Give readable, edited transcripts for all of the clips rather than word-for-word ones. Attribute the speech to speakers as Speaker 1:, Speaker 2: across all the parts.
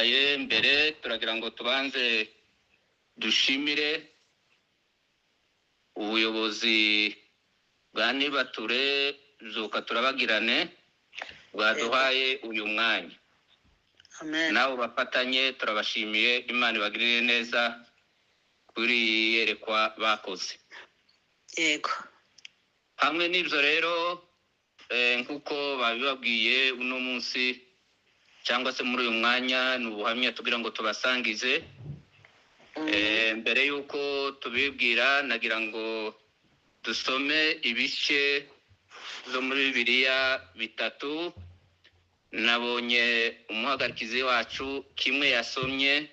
Speaker 1: baduhaye. Mbere turagira ngo tubanze dushimire ubuyobozi bwa Nibature Zuka Turabagirane bwaduhaye uyu mwanya.
Speaker 2: Amen.
Speaker 1: Nabo bafatanye turabashimiye, Imana ibagirire neza kuri iyi yerekwa bakoze.
Speaker 2: Yego.
Speaker 1: Hamwe n'ibyo rero, nk'uko babibabwiye, uno munsi cyangwa se muri uyu mwanya ni ubuhamya tugira ngo tubasangize. Mbere y'uko tubibwira, nagira ngo dusome ibice zo muri Bibiliya bitatu. Nabonye umuhagarikizi wacu kimwe yasomye,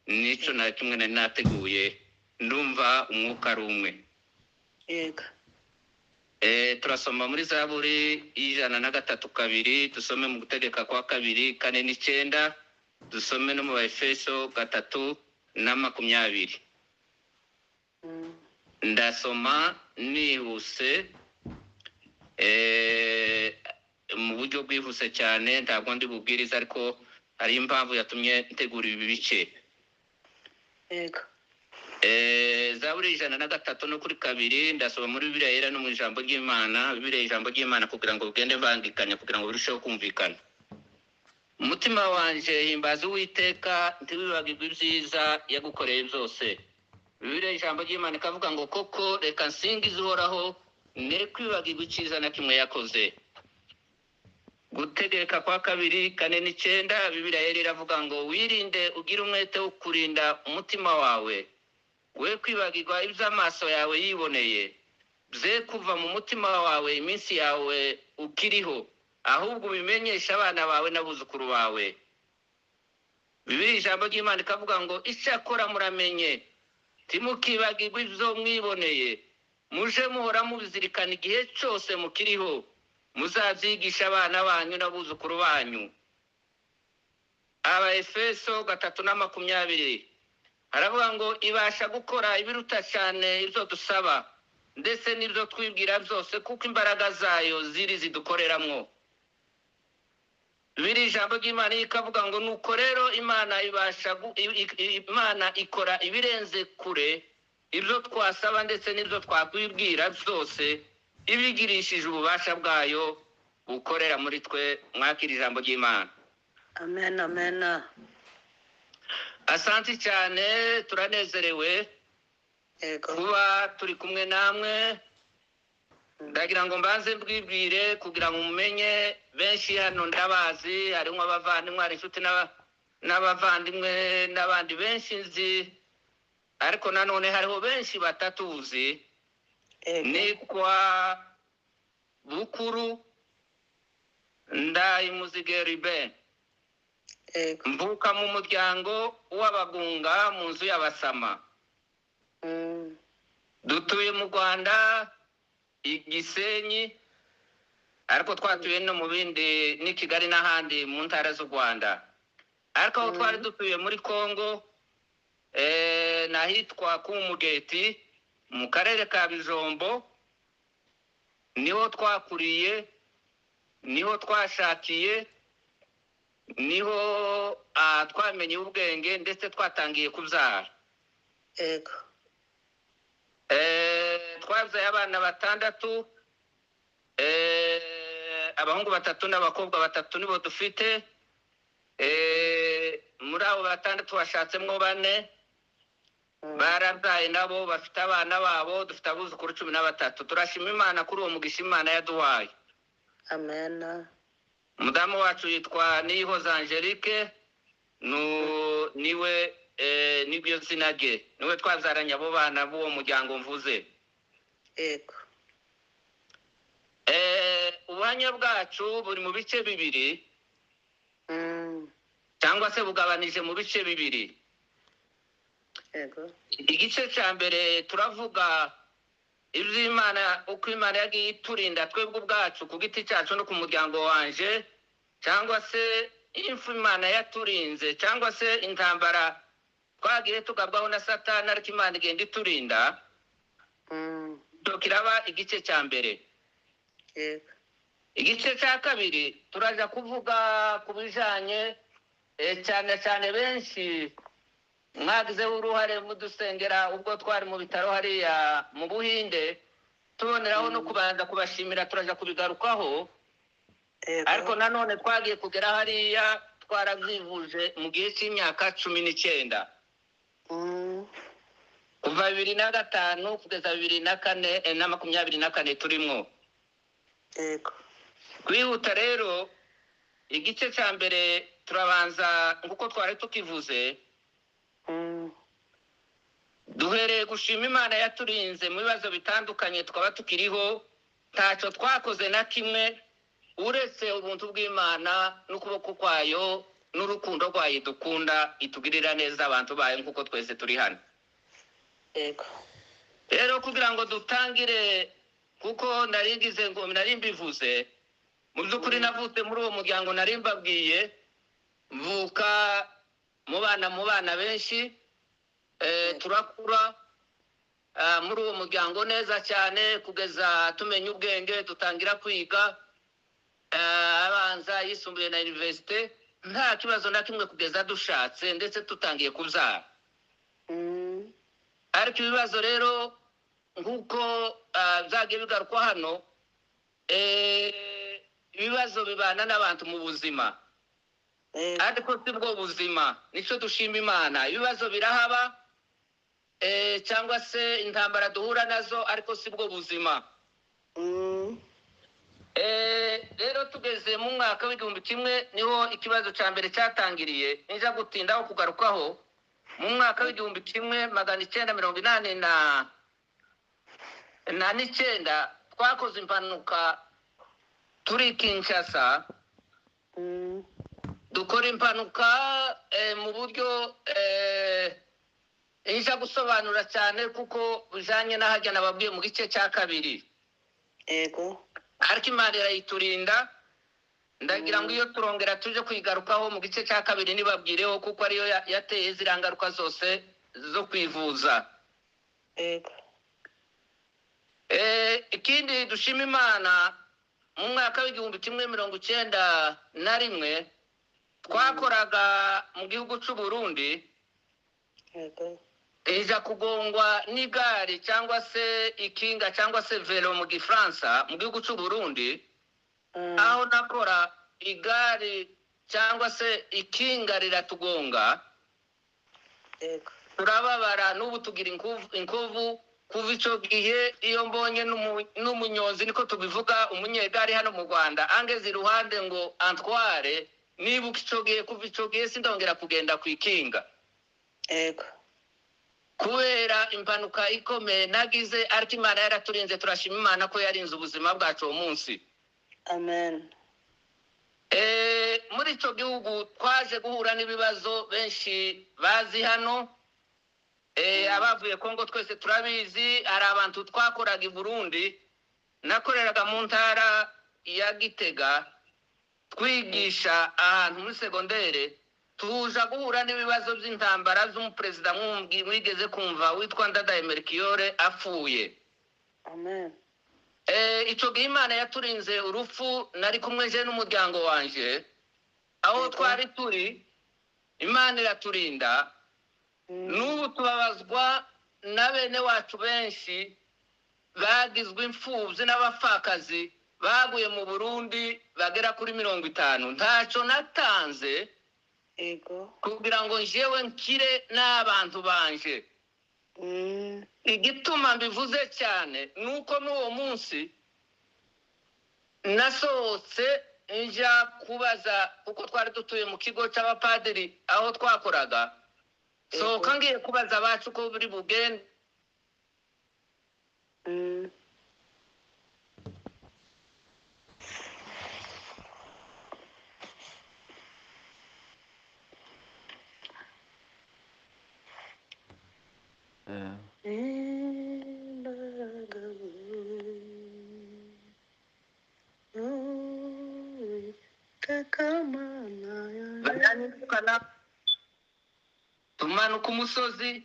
Speaker 1: n'icyo na kimwe nari nateguye, ndumva umwuka ari umwe.
Speaker 2: Yego.
Speaker 1: Turasoma muri Zaburi 103:2, dusome mu Gutegeka kwa Kabiri 4:9, dusome no mu Baefeso 3:20. Ndasoma nihuse, mu buryo bwihuse cyane, ntabwo ndi bubwiriza, ariko hari impamvu yatumye ntegura ibi bice.
Speaker 2: Yego.
Speaker 1: Zaburi 103:2, ndasoma muri Bibiliya Yera no mu ijambo ry'Imana, Bibiliya ijambo ry'Imana, kugira ngo bugende bangikanya, kugira ngo birusheho kumvikana. Umutima wanje himbaza Uwiteka, ntiwibagirwe ibyiza yagukoreye byose. Bibiliya ijambo ry'Imana ikavuga ngo: "Koko reka nsingize Uhoraho, ne kwibagirwa icyiza na kimwe yakoze." Gutegeka kwa Kabiri 4:9, Bibiliya Yera iravuga ngo: "Wirinde ugire umwete wo kurinda umutima wawe, we kwibagirwa ibyo amaso yawe yiboneye, bye kuva mu mutima wawe iminsi yawe ukiriho, ahubwo ubimenyeshe abana bawe n'abuzukuru bawe." Bibiliya ijambo ry'Imana ikavuga ngo: "Icyakora muramenye, ntimukibagirwe ibyo mwiboneye, muje muhora mubizirikana igihe cyose mukiriho, muzabyigisha abana banyu n'abuzukuru banyu." Abaefeso 3:20 haravuga ngo: "Ibasha gukora ibiruta cyane ibyo dusaba ndetse n'ibyo twibwira byose, kuko imbaraga zayo ziri zidukoreramwo." Biri ijambo ry'Imana ikavuga ngo: "Nuko rero Imana ibasha Imana ikora ibirenze kure ibyo twasaba ndetse n'ibyo twakwibwira byose, ibigirishije ububasha bwayo bukorera muri twe." Mwakira ijambo ry'Imana.
Speaker 2: Amen, amen.
Speaker 1: Asante cyane, turanezerewe
Speaker 2: Yego.
Speaker 1: kuba turi kumwe namwe. Ndagira ngo mbanze mbwibwire kugira ngo mumenye. Benshi hano ndabazi, harimo abavandimwe, hari inshuti n'abavandimwe n'abandi benshi nzi, ariko nanone hariho benshi batatuzi.
Speaker 2: Yego.
Speaker 1: Nitwa Bukuru Ndayimuzige Ruben.
Speaker 2: Yego.
Speaker 1: Mvuka mu muryango w'Abagunga, mu nzu y'Abasama. Dutuye mu Rwanda i Gisenyi, ariko twatuye no mu bindi n'i Kigali n'ahandi mu ntara z'u Rwanda, ariko aho twari dutuye muri Kongo, n'ahitwa Kumugeti mu karere ka Bijombo, niho twakuriye, niho twashakiye, niho twamenye ubwenge, ndetse twatangiye kubyara.
Speaker 2: Yego.
Speaker 1: Twabyaye abana batandatu, abahungu batatu n'abakobwa batatu nibo dufite. Muri abo batandatu hashatsemwo bane, barabyaye nabo bafite abana babo, dufite abuzukuru 13. Turashima Imana kuri uwo mugisha Imana yaduhaye.
Speaker 2: Amen.
Speaker 1: Umudamu wacu yitwa Niyihoza Angelique, niwe, nibyo zina rye, niwe twabyaranye abo bana b'uwo muryango mvuze.
Speaker 2: Yego.
Speaker 1: Ubuhamya bwacu buri mu bice bibiri, cyangwa se bugabanije mu bice bibiri.
Speaker 2: Yego.
Speaker 1: Igice cya mbere turavuga iby'Imana, uko Imana yagiye iturinda twebwe ubwacu ku giti cyacu no ku muryango wanje, cyangwa se impfu Imana yaturinze, cyangwa se intambara twagiye tugabwaho na Satani, ariko Imana igenda iturinda. Kiraba igice cya mbere.
Speaker 2: Yego.
Speaker 1: Igice cya kabiri turaja kuvuga ku bijanye Cyane cyane benshi mwagizeho uruhare mudusengera ubwo twari mu bitaro hariya mu Buhinde, tuboneraho no kubanza kubashimira, turaja kubigarukaho. Ariko nanone twagiye kugera hariya twarabyivuje mu gihe cy'imyaka 19, kuva 2005 kugeza 2004 na 24 turimo. Kwihuta rero, igice cya mbere turabanza nk'uko twari tukivuze, duhereye gushima Imana yaturinze mu bibazo bitandukanye, tukaba tukiriho, ntacyo twakoze na kimwe uretse ubuntu bw'Imana n'ukuboko kwayo n'urukundo rwayo dukunda, itugirira neza abantu bayo nk'uko twese turi hano. Rero kugira ngo dutangire, kuko narigize ngo nari mbivuze, mu by'ukuri navutse muri uwo muryango nari mbabwiye, mvuka mu bana benshi, turakura muri uwo muryango neza cyane kugeza tumenya ubwenge, dutangira kwiga abanza, yisumbuye na universite, nta kibazo na kimwe kugeza dushatse ndetse tutangiye kubyara. Ariko ibibazo rero nk'uko byagiye bigarukwa hano, ibibazo bibana n'abantu mu buzima, ariko si bwo buzima, nicyo dushima Imana. Ibibazo birahaba, cyangwa se intambara duhura nazo, ariko si bwo buzima. Rero tugeze mu mwaka w'1000 niho ikibazo cya mbere cyatangiriye, nija gutindaho kugarukaho. Mu mwaka w'1989 twakoze impanuka turi Kinshasa. Dukora impanuka mu buryo nija gusobanura cyane kuko bijanye n'ahajya nababwiye mu gice cya kabiri. Ariko Imana irayiturinda, ndagira ngo iyo turongera tuje kwigarukaho mu gice cya kabiri nibabwireho, kuko ariyo yateye ziriya ngaruka zose zo kwivuza. Ikindi dushima Imana, mu mwaka w'1991 twakoraga mu gihugu cy'u Burundi, ija kugongwa n'igare cyangwa se ikinga cyangwa se velo mu Gifaransa mu gihugu cy'u Burundi. Aho nakora igare cyangwa se ikinga riratugonga, turababara, n'ubu tugira inkovu kuva icyo gihe. Iyo mbonye n'umunyonzi, niko tubivuga, umunyegare hano mu Rwanda, angeze iruhande ngo antware, nibuka icyo gihe. Kuva icyo gihe sindongera kugenda ku ikinga kubera impanuka ikomeye nagize, ariko Imana yaraturinze, turashima Imana ko yarinze ubuzima bwacu uwo munsi.
Speaker 2: Amen.
Speaker 1: Muri icyo gihugu twaje guhura n'ibibazo benshi bazi hano, abavuye Kongo twese turabizi. Hari abantu twakoraga i Burundi, nakoreraga mu ntara ya Gitega twigisha ahantu muri segondere, tuza guhura n'ibibazo by'intambara z'umuperezida mwigeze kumva witwa Ndadaye Melchior apfuye.
Speaker 2: Amen.
Speaker 1: Icyo gihe Imana yaturinze urupfu, nari kumwe je n'umuryango wanje aho twari turi, Imana iraturinda. N'ubu tubabazwa na bene wacu benshi bagizwe imfubyi n'abapfakazi baguye mu Burundi bagera kuri 50. Ntacyo natanze kugira ngo njyewe nkire n'abantu banje. Igituma mbivuze cyane nuko n'uwo munsi nasohotse nja kubaza, kuko twari dutuye mu kigo cy'abapadiri aho twakoraga, sohoka ngiye kubaza abacu ko buri bugende. Tumanuka umusozi,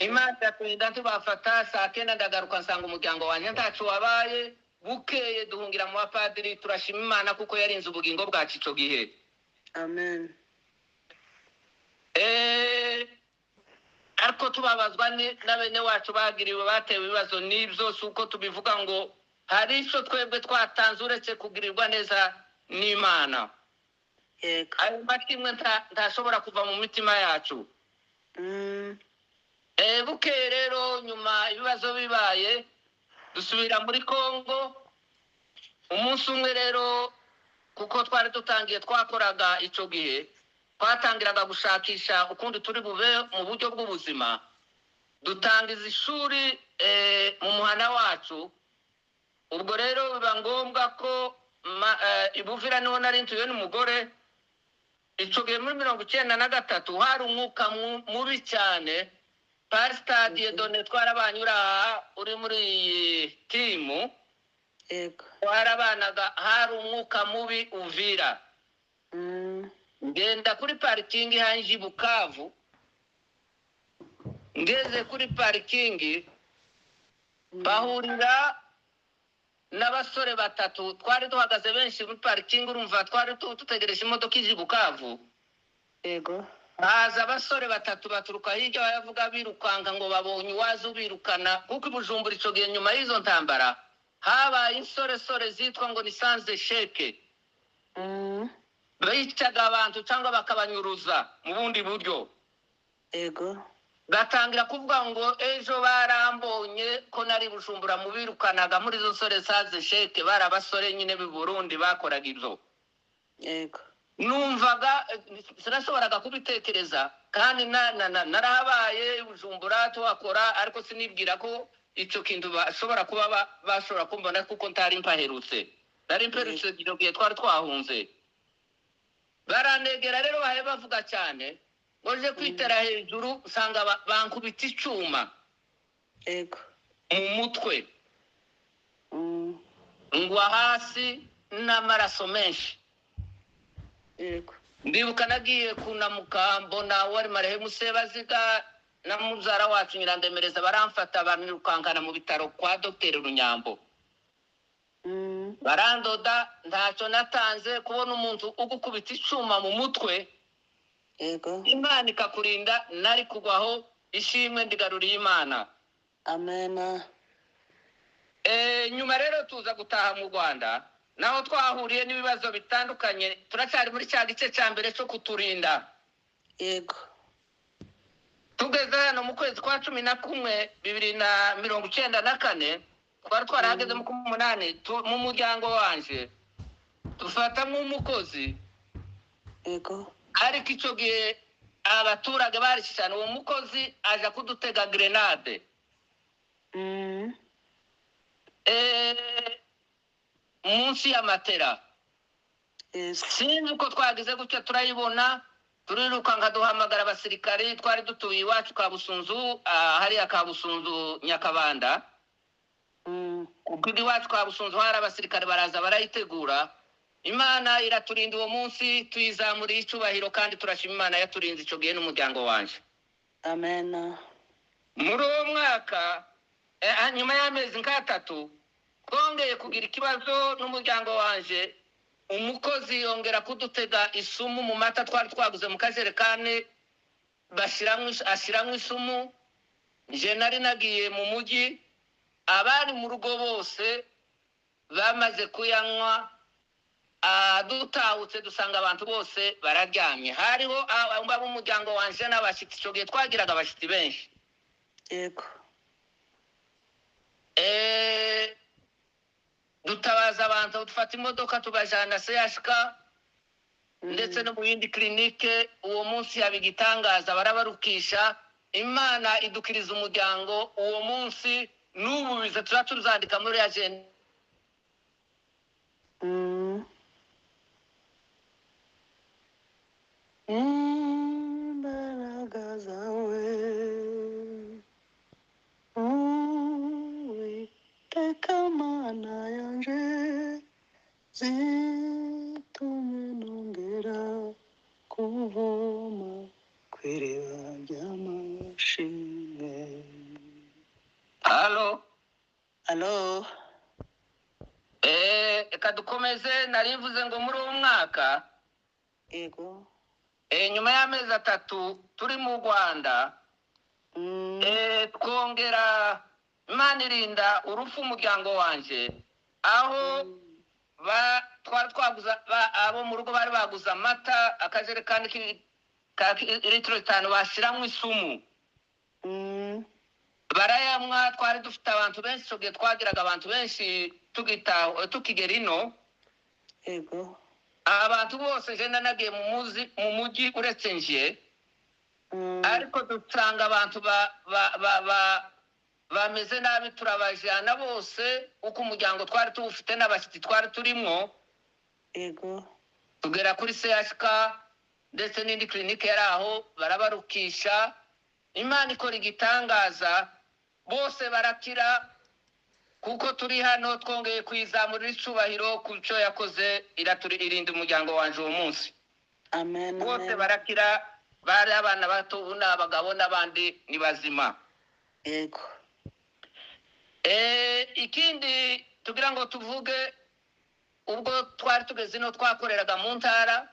Speaker 1: Imana iraturinda tubafata saa 9, ndagaruka nsanga umuryango wanjye ntacu wabaye. Bukeye duhungira mu bapadiri, turashima Imana kuko yarinze ubugingo bwacu icyo gihe.
Speaker 2: Amen.
Speaker 1: Ariko tubabazwa na bene wacu bagiriwe, batewe ibibazo n'ibyo. Si uko tubivuga ngo hari icyo twebwe twatanze uretse kugirirwa neza n'Imana. Ayo mashimwe ntashobora kuva mu mitima yacu. Bukeye rero nyuma ibibazo bibaye dusubira muri Kongo. Umunsi umwe rero, kuko twari dutangiye, twakoraga icyo gihe, twatangiraga gushakisha ukundi turi bube mu buryo bw'ubuzima, dutangiza ishuri mu muhana wacu. Ubwo rero biba ngombwa ko i Buvira niho nari ntuye n'umugore icyo gihe. Muri 93 hari umwuka mubi cyane. Pasita Dieudonné twarabanye, uri aha, uri muri iyi timu, twarabanaga. Hari umwuka mubi Uvira. Ngenda kuri parikingi hanje i Bukavu. Ngeze kuri parikingi, bahurira n'abasore batatu. Twari duhagaze benshi muri parikingi, urumva twari dutegereje imodoka ije i Bukavu. Haza abasore batatu baturuka hirya, bayavuga birukanka ngo babonye uwaza ubirukana, kuko i Bujumbura icyo gihe nyuma y'izo ntambara habaye insoresore zitwa ngo ni sans échec. Bicaga abantu cyangwa bakabanyuruza mu bundi buryo. Batangira kuvuga ngo ejo barambonye ko nari Bujumbura mu birukanaga muri izo nsore sans échec. Bari abasore nyine b'i Burundi bakoraga ibyo. Numvaga sinashoboraga kubitekereza, kandi narahabaye i Bujumbura tuhakora, ariko sinibwira ko icyo kintu bashobora kuba bashobora kumbona, kuko ntari mpaherutse. Nari mperutse icyo gihe twari twahunze. Baranegera rero, bahe bavuga cyane ngo nje kwitera hejuru, usanga bankubita icyuma mu mutwe, ngwa hasi n'amaraso menshi. Ndibuka nagiye kunamuka mbona wari marehemu Sebaziga na mubyara wacu Nyirandemereza, baramfata banirukankana mu bitaro kwa Dogiteri Runyambo. Barandoda, ntacyo natanze. Kubona umuntu ugukubita icyuma mu mutwe, Imana ikakurinda, nari kugwaho. Ishimwe ndigaruriye Imana.
Speaker 2: Amena.
Speaker 1: Nyuma rero tuza gutaha mu Rwanda, naho twahuriye n'ibibazo bitandukanye. Turacyari muri cya gice cya mbere cyo kuturinda. Tugeze hano mu kwezi kwa 11 2094, twari twarahageze mu k'umunani, mu muryango wanje dufata nk'umukozi. Ariko icyo gihe abaturage barishe cyane. Uwo mukozi aja kudutega grenade munsi ya matera. Sinzi uko twagize gutya turayibona, turirukanka duhamagara abasirikari. Twari dutuye iwacu Kabusunzu, hariya Kabusunzu Nyakabanda. Kuko iwacu Kabusunzu hari abasirikare, baraza barayitegura. Imana iraturinda uwo munsi, tuyizamuriye icyubahiro kandi turashima Imana yaturinze icyo gihe n'umuryango wanje.
Speaker 2: Amena.
Speaker 1: Muri uwo mwaka, nyuma y'amezi nk'atatu, twongeye kugira ikibazo n'umuryango wanje. Umukozi yongera kudutega isumu mu mata twari twaguze mu kajerekani, ashyiramo isumu. Nje nari nagiye mu mujyi, abari mu rugo bose bamaze kuyanywa. Dutahutse dusanga abantu bose bararyamye. Hariho ab'umuryango wanje n'abashyitsi. Icyo gihe twagiraga abashyitsi benshi. Dutabaza abantu, dufata imodoka tubajana CHK ndetse no mu yindi clinique. Uwo munsi yaba igitangaza, barabarukisha. Imana idukiriza umuryango uwo munsi. N'ubu bize tuba tuzandika muri agenda.
Speaker 2: Imbaraga zawe, Uwiteka Mana yanje, zitumye nongera kuvoma ku iriba ry'amashimwe.
Speaker 1: Halo?
Speaker 2: Alo.
Speaker 1: Reka dukomeze. Nari mvuze ngo muri uwo mwaka Nyuma y'amezi 3 turi mu Rwanda, twongera Imana irinda urupfu umuryango wanje, aho twari twaguza abo mu rugo bari baguze amata akajerekani ka litiro 5 bashyiramo isumu, barayanywa. Twari dufite abantu benshi icyo gihe, twagiraga abantu benshi tukigera ino.
Speaker 2: Yego.
Speaker 1: Abantu bose je nanagiye mu mujyi uretse nje, ariko dusanga abantu bameze nabi, turabajana bose uko umuryango twari tuwufite n'abashyitsi twari turimwo.
Speaker 2: Yego.
Speaker 1: Tugera kuri CHK ndetse n'indi kilinike yari aho, barabarukisha. Imana ikora igitangaza, bose barakira. Kuko turi hano twongeye kuyizamurira icubahiro ku cyo yakoze, irinda umuryango wanje uwo munsi.
Speaker 2: Amen.
Speaker 1: Bose
Speaker 2: Amen.
Speaker 1: barakira, bari abana bato, ubu ni abagabo n'abandi ni bazima.
Speaker 2: Yego.
Speaker 1: Ikindi tugira ngo tuvuge, ubwo twari tugeze ino twakoreraga mu ntara,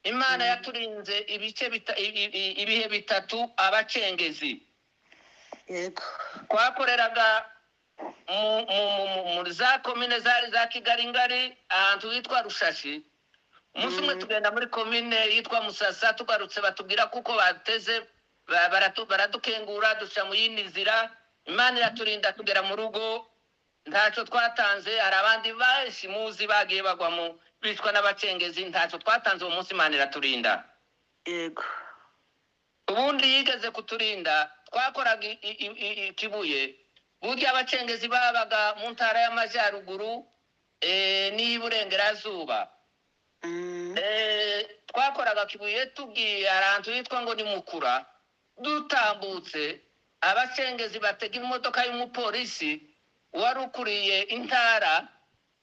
Speaker 1: Imana yaturinze ibice ibihe 3 abacengezi.
Speaker 2: Yego.
Speaker 1: Twakoreraga mu za komine zari za Kigali ngari, ahantu hitwa Rushashi. Umunsi umwe tugenda muri komine yitwa Musasa, tugarutse batubwira kuko bateze, baradukengura, duca mu yindi nzira. Imana iraturinda tugera mu rugo, ntacyo twatanze. Hari abandi benshi muzi bagiye bagwa mu bicwa n'abacengezi, ntacyo twatanze uwo munsi, Imana iraturinda.
Speaker 2: Yego.
Speaker 1: Ubundi yigeze kuturinda, twakoraga Kibuye. Burya abacengezi babaga mu ntara y'amajyaruguru n'iy'iburengerazuba. Twakoraga Kibuye, tugiye ahantu hitwa ngo ni Mukura, dutambutse abacengezi batega imodoka y'umupolisi wari ukuriye intara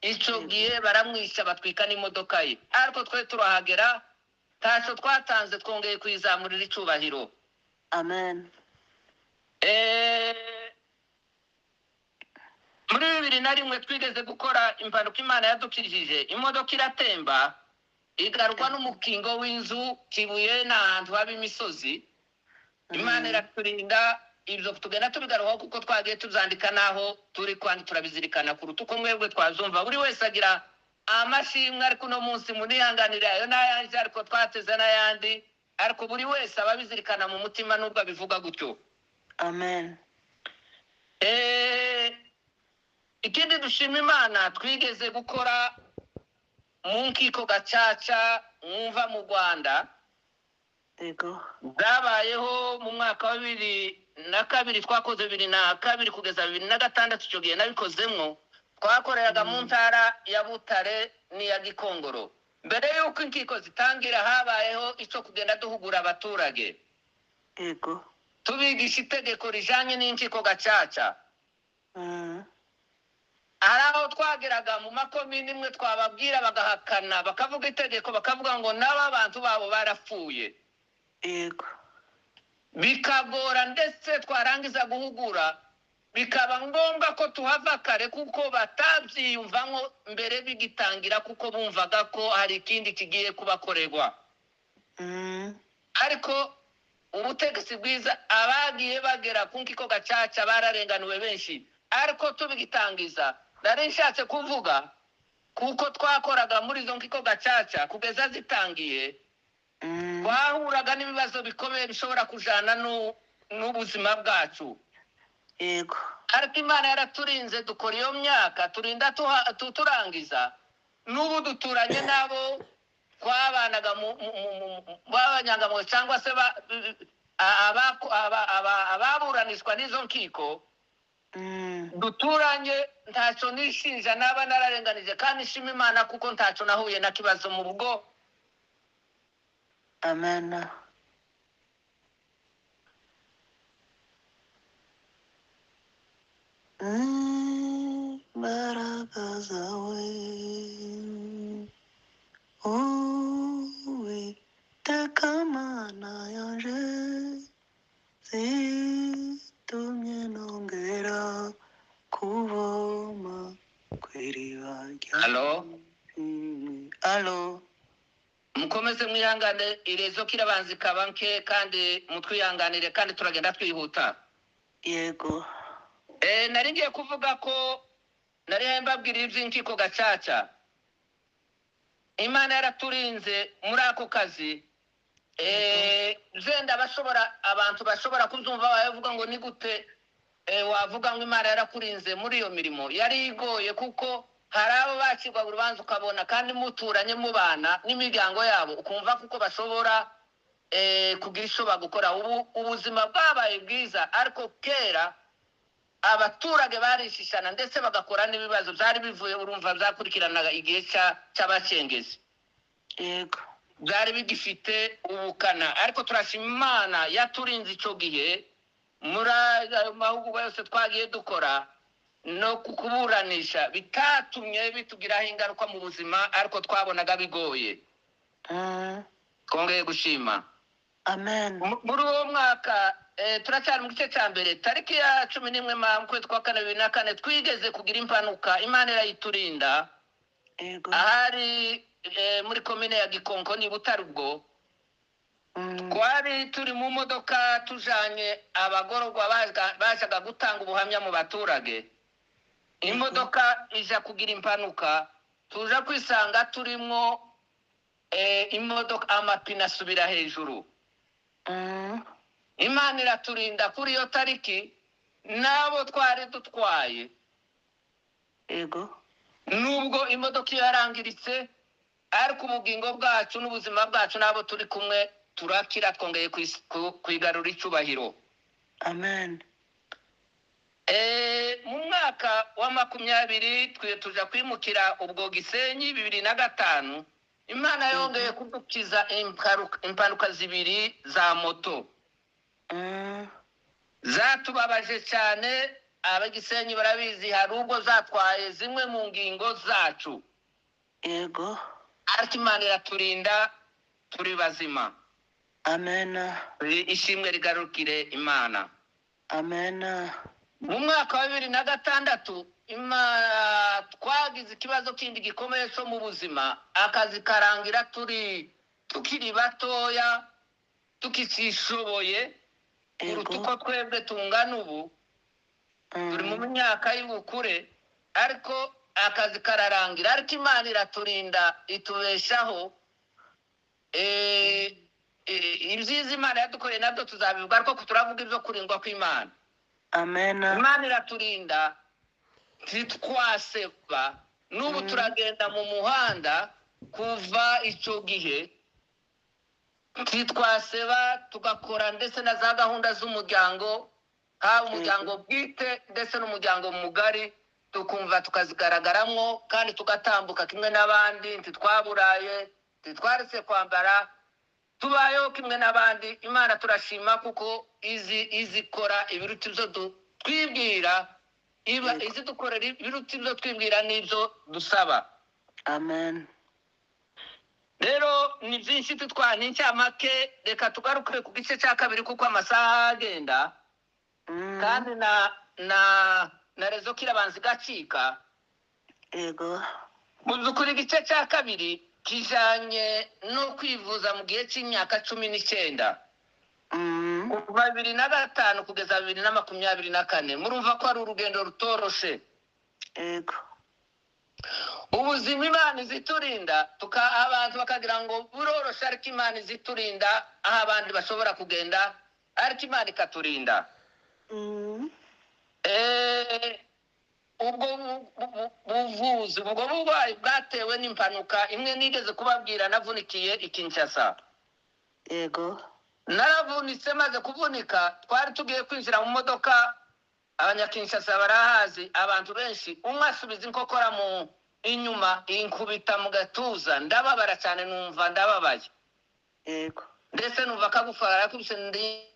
Speaker 1: icyo gihe, baramwica batwika n'imodoka ye. Ariko twe turahagera ntacyo twatanze, twongeye kuyizamurira icubahiro.
Speaker 2: Amen.
Speaker 1: Muri 2001 twigeze gukora impanuka, Imana yadukijije, imodoka iratemba igarwa n'umukingo w'inzu. Kibuye ni ahantu haba imisozi, Imana iraturinda. Ibyo tugenda tubigarukaho kuko twagiye tubyandika n'aho turi kandi turabizirikana kuruta uko mwebwe twazumva. Buri wese agira amashimwe, ariko uno munsi munihanganire ayo n'ayandi, ariko twateze n'ayandi, ariko buri wese aba abizirikana mu mutima nubwo abivuga gutyo.
Speaker 2: Amen.
Speaker 1: Ikindi dushima Imana, twigeze gukora mu nkiko gacaca mwumva mu Rwanda.
Speaker 2: Yego.
Speaker 1: Byabayeho mu mwaka wa 2002, twakoze 2002 kugeza 2006. Icyo gihe nabikozemwo, twakoreraga mu ntara ya Butare n'iya Gikongoro. Mbere y'uko inkiko zitangira habayeho icyo kugenda duhugura abaturage,
Speaker 2: Yego.
Speaker 1: tubigisha itegeko rijanye n'inkiko gacaca. Hari aho twageraga mu makomini imwe twababwira bagahakana, bakavuga itegeko, bakavuga ngo n'aba bantu babo barapfuye.
Speaker 2: Yego.
Speaker 1: Bikagora, ndetse twarangiza guhugura bikaba ngombwa ko tuhava kare kuko batabyiyumvamo mbere bigitangira, kuko bumvaga ko hari ikindi kigiye kubakorerwa. Ariko ubutegetsi bwiza, abagiye bagera ku nkiko gacaca bararenganuwe benshi. Ariko tubigitangiza, nari nshatse kuvuga kuko twakoraga muri izo nkiko gacaca kugeza zitangiye, twahuraga n'ibibazo bikomeye bishobora kujana n'ubuzima bwacu.
Speaker 2: Yego.
Speaker 1: Ariko Imana yaraturinze, dukora iyo myaka, turinda turangiza. N'ubu duturanye n'abo twabanaga b'abanyangamugayo cyangwa se ababuranishwa n'izo nkiko duturanye. Ntacyo nishinja naba nararenganije, kandi nshima Imana kuko ntacyo nahuye na kibazo mu rugo.
Speaker 2: Amen. Imbaraga zawe, Uwiteka Mana yanje, zitumye nongera kuvoma ku iriba rya
Speaker 1: Allo?
Speaker 2: Allo?
Speaker 1: Mukomeze mwihangane, irezo kirabanza ikaba nke, kandi mutwihanganire, kandi turagenda twihuta.
Speaker 2: Yego.
Speaker 1: Nari ngiye kuvuga ko nari mbabwira iby'inkiko gacaca. Imana yaraturinze muri ako kazi. Zenda bashobora, abantu bashobora kubyumva bavuga ngo ni gute wavuga ngo Imana yarakurinze muri iyo mirimo yari igoye, kuko hari abo bacirwa urubanza ukabona kandi muturanye mubana n'imiryango yabo, ukumva kuko bashobora kugira icyo bagukora. Ubu ubuzima bwabaye bwiza, ariko kera abaturage barishishana ndetse bagakora n'ibibazo byari bivuye, urumva byakurikiranaga igihe cy'abacengezi.
Speaker 2: Yego.
Speaker 1: Byari bigifite ubukana, ariko turashima Imana yaturinze icyo gihe muri ayo mahugurwa yose twagiye dukora no kuburanisha, bitatumye bitugiraho ingaruka mu buzima, ariko twabonaga bigoye. Twongeye gushima.
Speaker 2: Amen.
Speaker 1: Muri uwo mwaka turacyari mu gice cya mbere, tariki ya 11 mu kwezi kwa kane 2004, twigeze kugira impanuka, Imana irayiturinda.
Speaker 2: Yego.
Speaker 1: Ahari muri komine ya Gikonko ni Butare ubwo. Twari turi mu modoka tujanye abagororwa bajaga gutanga ubuhamya mu baturage. Imodoka ija kugira impanuka, tuja kwisanga turimwo, imodoka amapine asubira hejuru. Imana iraturinda kuri iyo tariki n'abo twari dutwaye.
Speaker 2: Yego.
Speaker 1: Nubwo imodoka iyo yarangiritse, ariko ubugingo bwacu n'ubuzima bwacu n'abo turi kumwe turakira, twongeye kwigarura icyubahiro.
Speaker 2: Amen.
Speaker 1: Mu mwaka wa 20 twe tuja kwimukira ubwo Gisenyi 2005, Imana yongeye kudukiza impanuka zibiri za moto. Zatubabaje cyane, abagisenyi barabizi, hari ubwo zatwaye zimwe mu ngingo zacu.
Speaker 2: Yego.
Speaker 1: Ariko Imana iraturinda turi bazima.
Speaker 2: Amen.
Speaker 1: Ishimwe rigarukire Imana.
Speaker 2: Amen.
Speaker 1: Mu mwaka wa 2006 twagize ikibazo kindi gikomeye cyo mu buzima, akazi karangira tukiri batoya, tukishoboye kuruta uko twebwe tungana ubu. Turi mu myaka y'ubukure, ariko akazi kararangira, ariko Imana iraturinda itubeshaho. Ibyiza Imana yadukoreye nabyo tuzabivuga, ariko turavuga ibyo kurindwa kw'Imana.
Speaker 2: Amen.
Speaker 1: Imana iraturinda ntitwaseba. N'ubu turagenda mu muhanda kuva icyo gihe ntitwaseba, tugakora ndetse na za gahunda z'umuryango, haba umuryango bwite ndetse n'umuryango mugari, tukumva tukazigaragaramwo kandi tugatambuka kimwe n'abandi. Ntitwaburaye, ntitwaretse kwambara, tubayeho kimwe n'abandi. Imana turashima kuko izikora ibiruta ibyo twibwira, iba izidukorera ibiruta ibyo twibwira n'ibyo dusaba.
Speaker 2: Amen.
Speaker 1: Rero ni byinshi tutwa ni incamake, reka tugaruke ku gice cya kabiri kuko amasaha agenda. Kandi na rezo kirabanza igacika.
Speaker 2: Yego.
Speaker 1: Mu by'ukuri igice cya kabiri kijanye no kwivuza mu gihe cy'imyaka 19. Kuva 2005 kugeza 2024. Murumva ko ari urugendo rutoroshe.
Speaker 2: Yego.
Speaker 1: Ubuzima Imana iziturinda, abantu bakagira ngo buroroshe, ariko Imana iziturinda aho abandi bashobora kugenda, ariko Imana ikaturinda. Ubwo buvuzi, ubwo burwayi bwatewe n'impanuka imwe nigeze kubabwira, navunikiye i Kinshasa.
Speaker 2: Yego.
Speaker 1: Naravunitse, maze kuvunika twari tugiye kwinjira mu modoka, abanyakinshasa barahazi, abantu benshi, umwe asubiza inkokora mu inyuma inkubita mu gatuza, ndababara cyane, numva ndababaye.
Speaker 2: Yego.
Speaker 1: Ndetse numva akagufa karakubise, ndi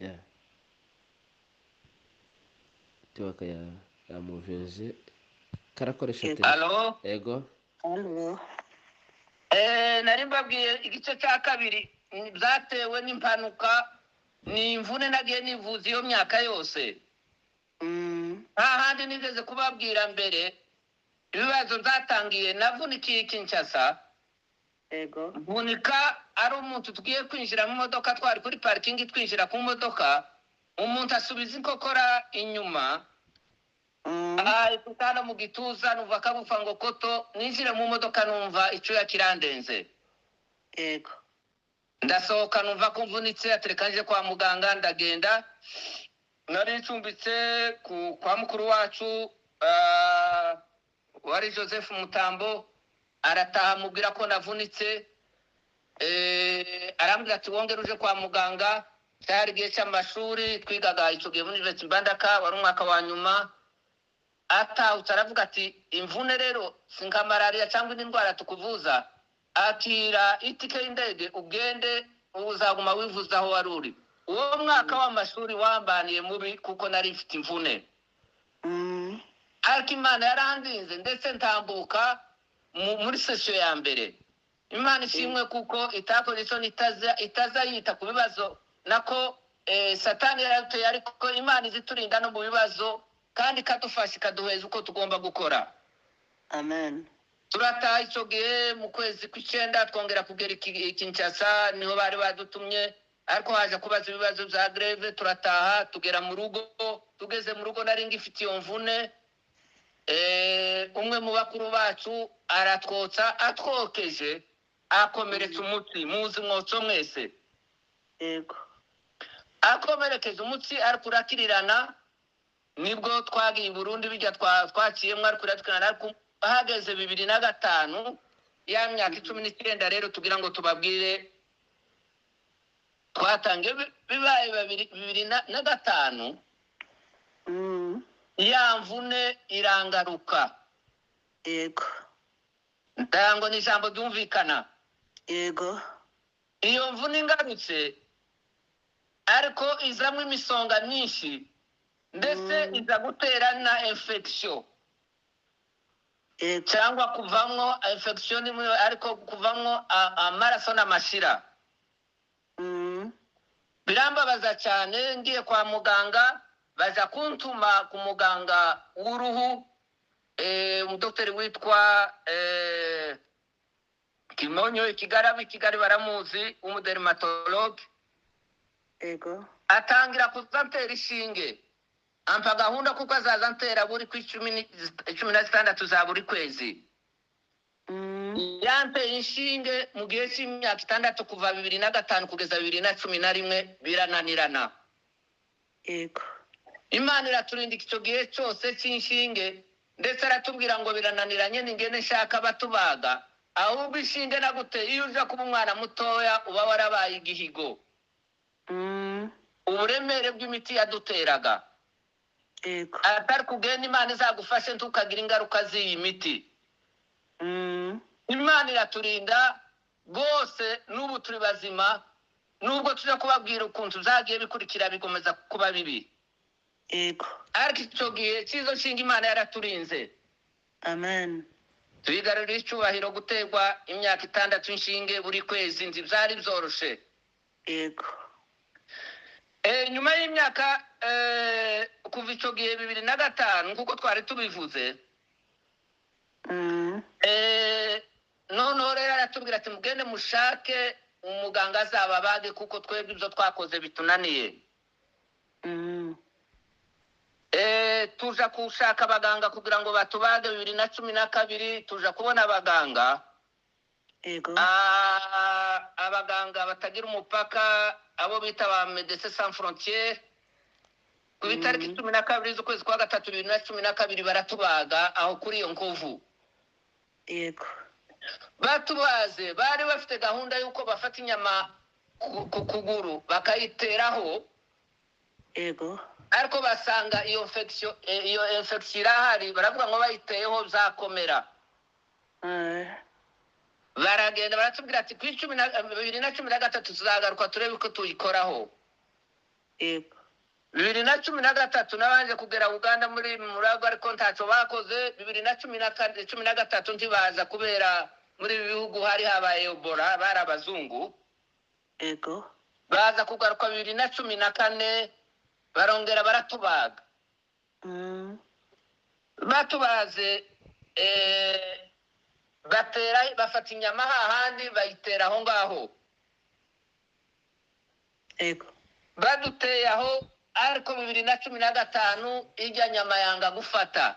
Speaker 3: Yeah. Network ya movinze. Karakoresha
Speaker 2: Yego.
Speaker 3: telefone.
Speaker 1: Alo.
Speaker 3: Yego.
Speaker 2: Alo.
Speaker 1: Nari mbabwiye igice cya kabiri, byatewe n'impanuka, ni imvune nagiye nivuza iyo myaka yose. Nta handi nigeze kubabwira mbere ibibazo byatangiye. Navunikiye i Kinshasa.
Speaker 2: Yego.
Speaker 1: Mvunika ari umuntu tugiye kwinjira mu modoka, twari kuri parikingi twinjira ku modoka, umuntu asubiza inkokora inyuma, ahita mu gituza, numva akagufa ngo koto. Ninjire mu modoka numva icyuya kirandenze.
Speaker 2: Yego.
Speaker 1: Ndasohoka numva ko mvunitse, atereka nje kwa muganga. Ndagenda, nari ncumbitse kwa mukuru wacu, wari Joseph Mutambo. Arataha, amubwira ko navunitse. Arambwira ati: "Wongere uje kwa muganga." Cyari igihe cy'amashuri, twigaga icyo gihe muri University Mbandaka, wari umwaka wa nyuma. Atahutse aravuga ati: "Imvune rero si nka malariya cyangwa indi ndwara tukuvuza, akira itike y'indege ugende, uzaguma wivuza aho wari uri." Uwo mwaka w'amashuri wambaniye mubi kuko nari mfite imvune. Ariko Imana yarandinze, ndetse ntambuka muri session ya mbere. Imana ishimwe kuko itakoze isoni, itaza yita ku bibazo nako Satani yarateye, ariko Imana iziturinda no mu bibazo kandi ikadufasha, ikaduheza uko tugomba gukora.
Speaker 2: Amen.
Speaker 1: Turataha icyo gihe mu kwezi kw'icyenda, twongera kugera i Kinshasa, niho bari badutumye, ariko haje kubaza ibibazo bya grève. Turataha, tugera mu rugo. Tugeze mu rugo nari ngifite iyo mvune. Umwe mu bakuru bacu aratwotsa, atwokeje akomeretsa umutsi. Muzi mwotso mwese?
Speaker 2: Yego.
Speaker 1: Akomerekeje umutsi, ariko urakirirana. Nibwo twagiye i Burundi, bijya twaciyemo, ariko urakirirana. Ariko hageze 2005, ya myaka 19 rero tugira ngo tubabwire twatangiye bibaye 2005, ya mvune irangaruka.
Speaker 2: Yego.
Speaker 1: Ndango ni ijambo ryumvikana.
Speaker 2: Yego.
Speaker 1: Iyo mvune ingarutse, ariko izamo imisonga myinshi, ndetse iza gutera na infection
Speaker 2: Yego.
Speaker 1: cyangwa kuvamwo infection imwe, ariko kuvamwo amaraso n'amashira. Birambabaza cyane. Ngiye kwa muganga, baza kuntuma ku muganga w'uruhu, umudokiteri witwa Kimonyo i Kigali. Ab'i Kigali baramuzi, w'umudermatologue.
Speaker 2: Yego.
Speaker 1: Atangira kuza antera ishinge, ampa gahunda kuko azaza antera buri ku 16 za buri kwezi. Yanteye inshinge mu gihe cy'imyaka 6, kuva 2005 kugeza 2011, birananirana.
Speaker 2: Yego.
Speaker 1: Imana iraturinda icyo gihe cyose cy'inshinge, ndetse aratubwira ngo birananiranye, ningene nshaka batubaga, ahubwo inshinge naguteye, iyo uja kuba umwana mutoya uba warabaye igihigo. Uburemere bw'imiti yaduteraga,
Speaker 2: Yego.
Speaker 1: atari kugenda, Imana izagufashe ntukagira ingaruka z'iyi miti. Imana iraturinda rwose, n'ubu turi bazima, nubwo tujya kubabwira ukuntu byagiye bikurikira bikomeza kuba bibi.
Speaker 2: Yego.
Speaker 1: Ariko icyo gihe cy'izo nshinga Imana yaraturinze.
Speaker 2: Amen.
Speaker 1: Tuyigarurira icyubahiro. Guterwa imyaka 6 inshinge buri kwezi nzi byari byoroshe.
Speaker 2: Yego.
Speaker 1: Nyuma y'imyaka, kuva icyo gihe 2005, nk'uko twari tubivuze, noneho rero aratubwira ati: "Mugende mushake umuganga azababage kuko twebwe ibyo twakoze bitunaniye." Tuja gushaka abaganga kugira ngo batubage. 2012 tuja kubona abaganga.
Speaker 2: Yego.
Speaker 1: Abaganga batagira umupaka, abo bita ba Médecins Sans Frontières, ku itariki 12 z'ukwezi kwa gatatu 2012 baratubaga aho kuri iyo nkovu.
Speaker 2: Yego.
Speaker 1: Batubaze, bari bafite gahunda y'uko bafata inyama ku kuguru bakayiteraho,
Speaker 2: Yego.
Speaker 1: ariko basanga iyo infection, iyo infection irahari, baravuga ngo bayiteyeho byakomera. Baragenda, baratubwira ati: "Ku 2013 tuzagaruka turebe ko tuyikoraho."
Speaker 2: Yego.
Speaker 1: 2013 nabanje kugera Uganda muri Murago, ariko ntacyo bakoze. 2014, 13 ntibaza, kubera muri ibi bihugu hari habaye Ebola, bari abazungu.
Speaker 2: Yego.
Speaker 1: Baza kugaruka 2014, barongera baratubaga. Batubaze, batera, bafata inyama hahandi bayitera aho ngaho.
Speaker 2: Yego.
Speaker 1: Baduteye aho, ariko 2015 ijya nyama yanga gufata.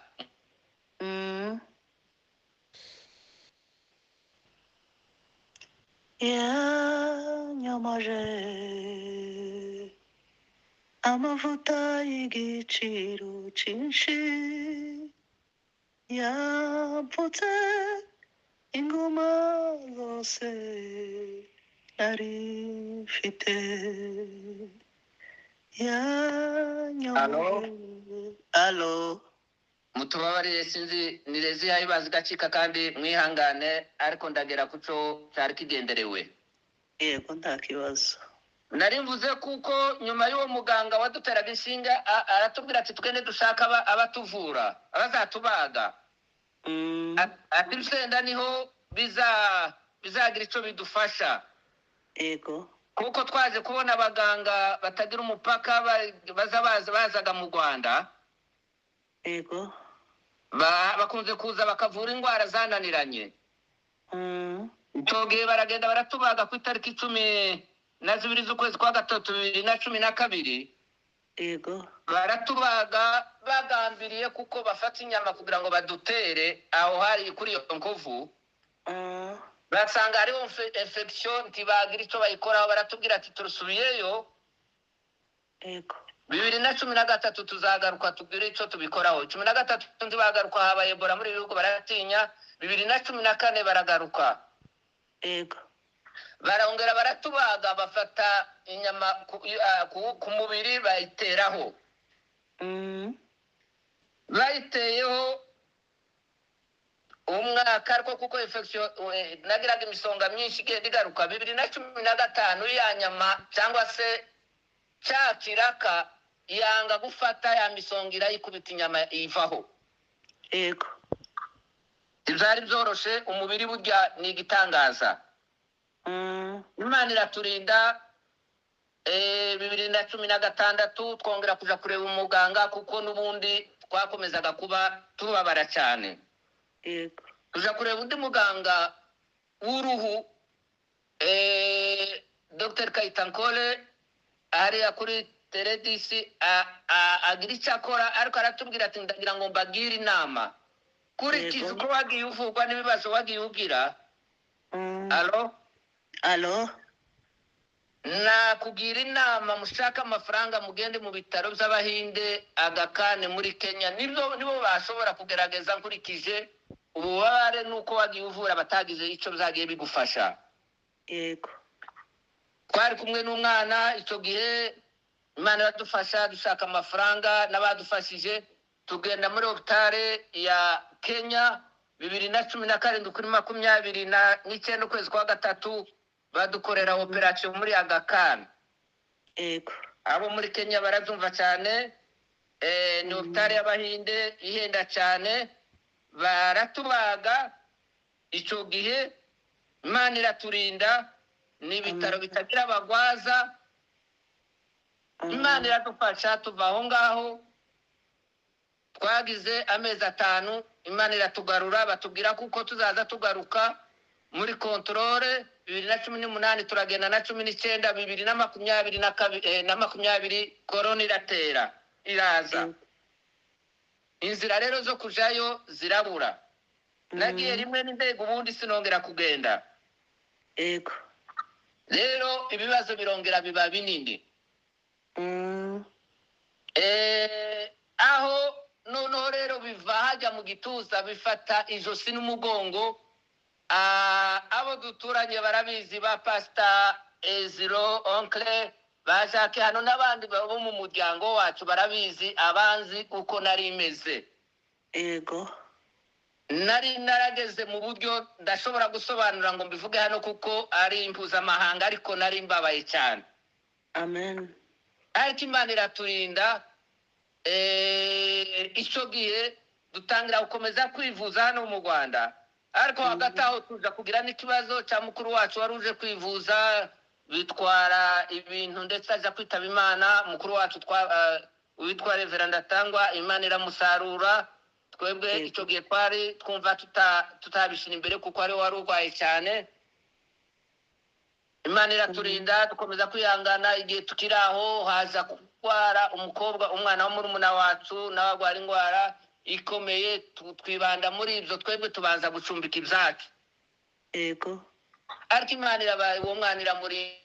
Speaker 2: Yanyomoje amavuta y'igiciro cyinshi, yapfutse inguma zose nari mfite.
Speaker 1: Alo?
Speaker 2: Yanyomoje. Alo.
Speaker 1: Mutubabarire, sinzi ni rezi yayibaza igacika, kandi mwihangane, ariko ndagera ku cyo cyari kigenderewe.
Speaker 2: Yego, nta kibazo.
Speaker 1: Nari mvuze kuko nyuma y'uwo muganga waduteraga inshinga, aratubwira ati twende dushaka abatuvura, abazatubaga. Ati Rusenda niho bizagira icyo bidufasha.
Speaker 2: Yego.
Speaker 1: Kuko twaje kubona abaganga batagira umupaka, baza bazaga mu Rwanda.
Speaker 2: Yego.
Speaker 1: Bakunze kuza bakavura indwara zananiranye. Icyo gihe baragenda baratubaga ku itariki 12 z'ukwezi kwa gatatu 2012.
Speaker 2: Yego.
Speaker 1: Baratubaga bagambiriye kuko bafata inyama kugira ngo badutere aho hari kuri iyo nkovu. Basanga hariho infection, ntibagira icyo bayikoraho, baratubwira ati turusubiyeyo.
Speaker 2: Yego.
Speaker 1: 2013 tuzagaruka tugire icyo tubikoraho. 13 ntibagaruka, habaye Ebola muri ibi bihugu baratinya. 2014 baragaruka.
Speaker 2: Yego.
Speaker 1: Barongera baratubaga, bafata inyama ku mubiri bayiteraho. Bayiteyeho umwaka, ariko kuko infection, nagiraga imisonga myinshi igenda igaruka. 2015 ya nyama cyangwa se cya kiraka yanga gufata, ya misonga irayikubita, inyama ivaho.
Speaker 2: Yego.
Speaker 1: Ibyari byoroshe, umubiri burya ni igitangaza. Imana iraturinda. 2016 twongera kuja kureba umuganga, kuko n'ubundi twakomezaga kuba tubabara cyane.
Speaker 2: Yego.
Speaker 1: Tuja kureba undi muganga w'uruhu, Dr Kayitankole hariya kuri Teredisi, agira icyo akora, ariko aratubwira ati ndagira ngo mbagire inama kurikiza
Speaker 2: Yego.
Speaker 1: uko wagiye uvurwa n'ibibazo wagiye ugira. Alo?
Speaker 2: Alo.
Speaker 1: Nakugira inama, mushake amafaranga mugende mu bitaro by'Abahinde Agakane muri Kenya, nibyo nibo bashobora kugerageza, nkurikije ububabare n'uko wagiye uvura batagize icyo byagiye bigufasha.
Speaker 2: Yego.
Speaker 1: Twari kumwe n'umwana icyo gihe, Imana iradufasha, dushaka amafaranga n'abadufashije, tugenda muri hopitale ya Kenya 2017 kuri 29 ukwezi kwa gatatu, badukorera operasiyo muri Agakani.
Speaker 2: Yego.
Speaker 1: Abo muri Kenya barabyumva cyane. Ni hopitale y'Abahinde ihenda cyane. Baratubaga icyo gihe, Imana iraturinda, ni ibitaro
Speaker 2: Amen.
Speaker 1: bitagira abagwaza. Imana iradufasha, tuva aho ngaho, twagize amezi 5, Imana iratugarura, batubwira kuko tuzaza tugaruka muri kontorore. 2018 turagenda na 19, 2022 na 20 korona iratera iraza.
Speaker 2: Yego.
Speaker 1: Inzira rero zo kujayo zirabura. Nagiye rimwe n'indege, ubundi sinongera kugenda.
Speaker 2: Yego.
Speaker 1: Rero ibibazo birongera biba binini. Aho noneho rero biva hajya mu gituza, bifata ijosi n'umugongo. Abo duturanye barabizi, ba Pasita Eziro, Onkle ba Jacques hano n'abandi bo mu muryango wacu barabizi, abanzi uko nari meze.
Speaker 2: Yego.
Speaker 1: Nari narageze mu buryo ndashobora gusobanura ngo mbivuge hano kuko ari impuzamahanga, ariko nari mbabaye cyane.
Speaker 2: Amen.
Speaker 1: Ariko Imana iraturinda. Icyo gihe dutangira gukomeza kwivuza hano mu Rwanda, ariko hagati aho tuza kugira n'ikibazo cya mukuru wacu wari uje kwivuza, bitwara ibintu ndetse aza kwitaba Imana. Mukuru wacu witwa Reverend Atangwa, Imana iramusarura. Twebwe icyo gihe twari twumva tutabishyira imbere kuko ari we wari urwaye cyane. Imana iraturinda, dukomeza kwihangana. Igihe tukiri aho haza kurwara umukobwa, umwana wo murumuna wacu, nawe arwara indwara ikomeye. Twibanda muri ibyo, twebwe tubanza gucumbika ibyacu. Ariko Imana irabaye, uwo mwana iramuri.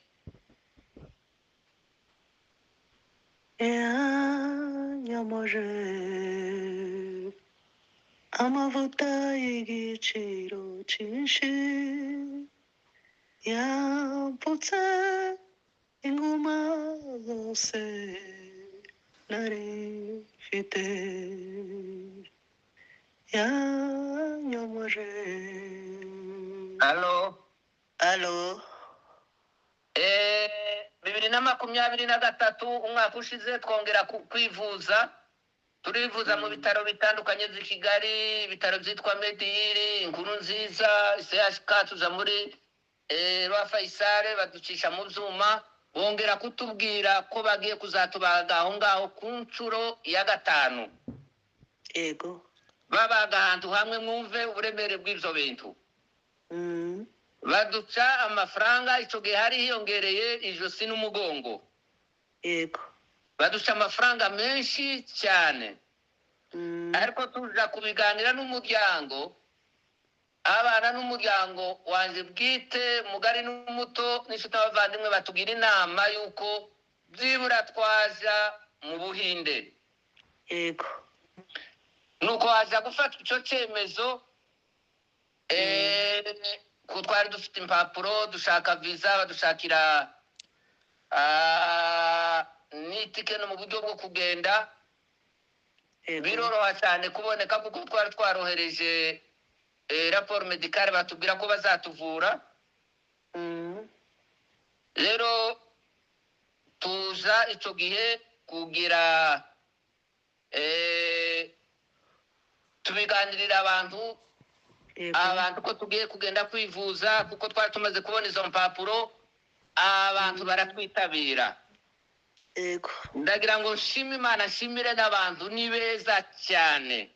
Speaker 2: Yanyomoje amavuta y'igiciro cyinshi, yampfutse inguma zose nari mfite, yanyomoje.
Speaker 1: Alo?
Speaker 2: Alo.
Speaker 1: 2023, umwaka ushize, twongera kwivuza. Turivuza mu bitaro bitandukanye by'i Kigali, ibitaro byitwa Mediyiri, Inkuru Nziza, CHK, tuza muri Roi Faisal, baducisha mu byuma, bongera kutubwira ko bagiye kuzatubaga aho ngaho ku nshuro ya gatanu. Babaga ahantu hamwe. Mwumve uburemere bw'ibyo bintu. Baduca amafaranga. Icyo gihe hari hiyongereye ijosi n'umugongo. Baduca amafaranga menshi cyane. Ariko tuza kubiganira n'umuryango, abana n'umuryango wanjye bwite, mugari n'umuto, n'inshuti n'abavandimwe, batugira inama y'uko byibura twaja mu Buhinde. Nuko haza gufata icyo cyemezo. Ko twari dufite impapuro, dushaka viza, badushakira n'itike no mu buryo bwo kugenda. Biroroha cyane kuboneka kuko twari twarohereje raporo médicale, batubwira ko bazatuvura. Rero tuza icyo gihe kugira tubiganirira abantu, abantu ko tugiye kugenda kwivuza kuko twari tumaze kubona izo mpapuro. Abantu baratwitabira. Ndagira ngo nshime Imana, nshimire n'abantu, ni beza cyane.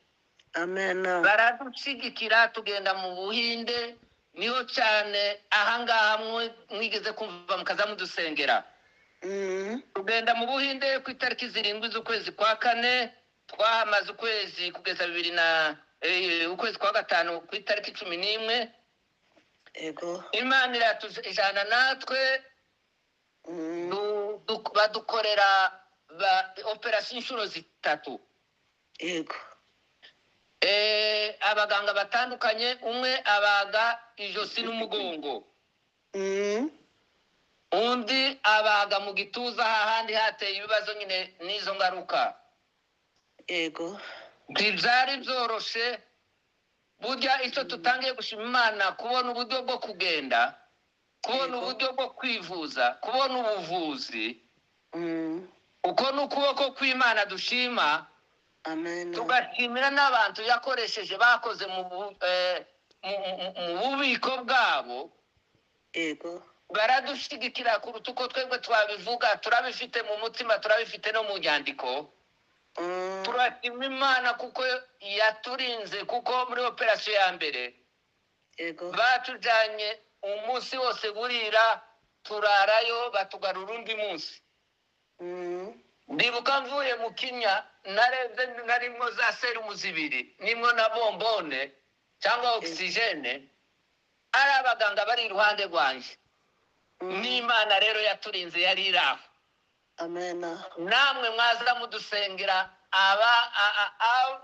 Speaker 2: Amen.
Speaker 1: Baradushyigikira, tugenda mu Buhinde. Niho cyane ahangaha mwigeze kumva mukaza mudusengera. Tugenda mu Buhinde ku itariki 7 z'ukwezi kwa kane. Twahamaze ukwezi kugeza bibiri na ukwezi kwa gatanu ku itariki 11. Imana iratujana natwe. Badukorera operasiyo inshuro zitatu. Abaganga batandukanye, umwe abaga ijosi n'umugongo, undi abaga mu gituza hahandi hateye ibibazo nyine n'izo ngaruka. Ntibyari byoroshe. Burya icyo tutangiye gushima Imana, kubona uburyo bwo kugenda, kubona uburyo bwo kwivuza, kubona ubuvuzi, uko ni ukuboko kw'Imana dushima.
Speaker 2: Amen.
Speaker 1: Tugashimira n'abantu yakoresheje, bakoze mu bubiko bwabo. Baradushyigikira kuruta uko twebwe twabivuga. Turabifite mu mutima, turabifite no mu nyandiko. Turashima Imana kuko yaturinze, kuko muri operasiyo ya mbere batujyanye umunsi wose burira, turarayo, batugarura undi munsi. Ndibuka mvuye mu kinya, narebye narimo za serumu zibiri, nimwo na bombone cyangwa ogisijene, ari abaganga bari iruhande rwanjye. N'Imana rero yaturinze, yari iri aho.
Speaker 2: Amen.
Speaker 1: Namwe mwaza mudusengera, aba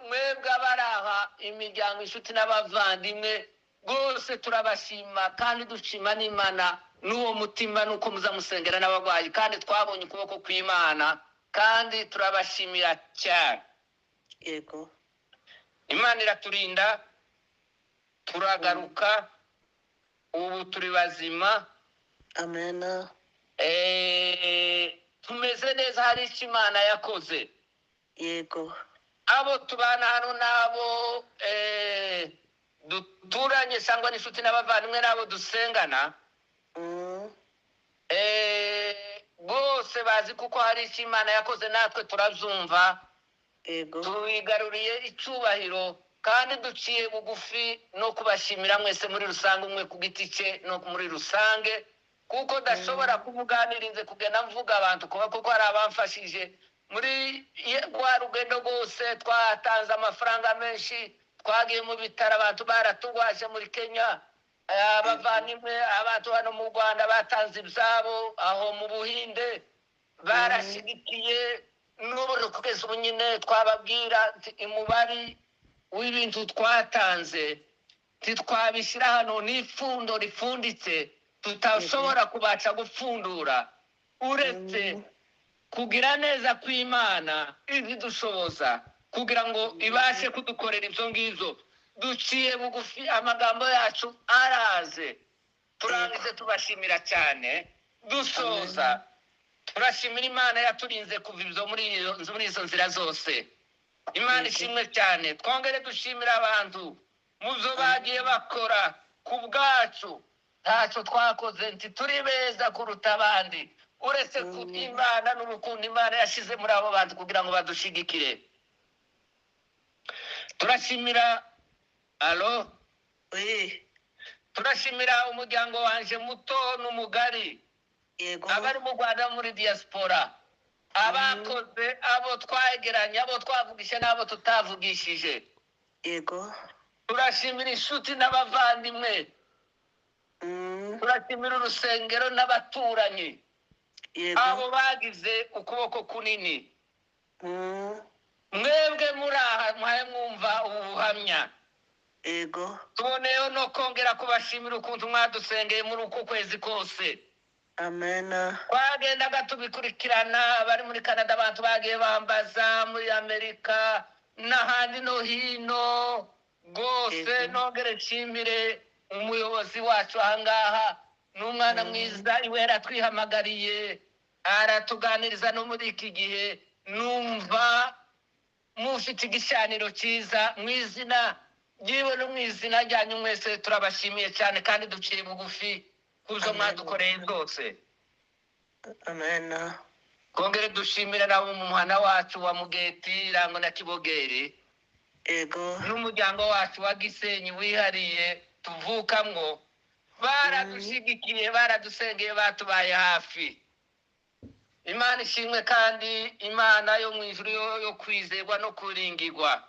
Speaker 1: mwebwe abari aha, imiryango, inshuti n'abavandimwe rwose turabashima, kandi dushima n'Imana n'uwo mutima n'uko muza musengera n'abarwayi, kandi twabonye ukuboko kw'Imana, kandi turabashimira cyane. Imana iraturinda, turagaruka, ubu turi bazima.
Speaker 2: Amen.
Speaker 1: Tumeze neza, hari icyo Imana yakoze.
Speaker 2: Yego.
Speaker 1: Abo tubana hano n'abo duturanye cyangwa n'inshuti n'abavandimwe n'abo dusengana, bose bazi kuko hari icyo Imana yakoze, natwe turabyumva.
Speaker 2: Yego.
Speaker 1: Tubigaruriye icyubahiro kandi duciye bugufi no kubashimira mwese muri rusange, umwe ku giti cye no muri rusange, kuko ndashobora kuvuganirinze kugenda mvuga abantu kuba, kuko hari abamfashije muri rwa rugendo rwose. Twatanze amafaranga menshi, twagiye mu bitaro, abantu baratugwaje muri Kenya, abavandimwe, abantu hano mu Rwanda batanze ibyabo, aho mu Buhinde barashyigikiye. N'ubu kugeza ubu nyine twababwira nti umubare w'ibintu twatanze ntitwabishyira hano, n'ipfundo ripfunditse tutashobora kubasha gupfundura, uretse kugira neza kw'Imana izidushoboza kugira ngo ibashe kudukorera ibyo ngibyo. Duciye bugufi, amagambo yacu araze, turangize tubashimira cyane. Dusoza, turashimira Imana yaturinze kuva ibyo muri izo nzira zose. Imana ishimwe cyane. Twongere dushimira abantu mu byo bagiye bakora ku bwacu. Ntacyo twakoze, ntituri beza kuruta abandi, uretse ku Imana n'urukundo Imana yashyize muri abo bantu kugira ngo badushigikire. Turashimira alo.
Speaker 2: Oui.
Speaker 1: Turashimira umuryango wanje muto n'umugari,
Speaker 2: Yego.
Speaker 1: abari mu Rwanda, muri diaspora, abakoze, abo twegeranye, abo twavugishije n'abo tutavugishije.
Speaker 2: Yego.
Speaker 1: Turashimira inshuti n'abavandimwe. Turashimira urusengero n'abaturanyi.
Speaker 2: Yego.
Speaker 1: Abo bagize ukuboko kunini. Mwebwe muri aha muhaye mwumva ubu buhamya.
Speaker 2: Yego.
Speaker 1: Tuboneyeho no kongera kubashimira ukuntu mwadusengeye muri uku kwezi kose.
Speaker 2: Amena.
Speaker 1: Twagendaga tubikurikirana, abari muri Canada, abantu bagiye bambaza muri Amerika n'ahandi no hino rwose. Nongere nshimire umuyobozi wacu ahangaha, ni umwana mwiza, iwe yaratwihamagariye aratuganiriza. No muri iki gihe numva mufite igishaniro cyiza. Mu izina ryiwe no mu izina ryanyu mwese, turabashimiye cyane kandi duciye bugufi kuzo
Speaker 2: Amen.
Speaker 1: mwadukoreye zose.
Speaker 2: Amena.
Speaker 1: Twongere dushimire nabo mu muhana wacu wa Mugeti, Rango na Kibogeri,
Speaker 2: Yego.
Speaker 1: n'umuryango wacu wa Gisenyi wihariye tuvukamwo. Baradushigikiye, baradusengeye, batubaye hafi. Imana ishimwe, kandi Imana yo mu ijuru yo kwizerwa no kuringirwa,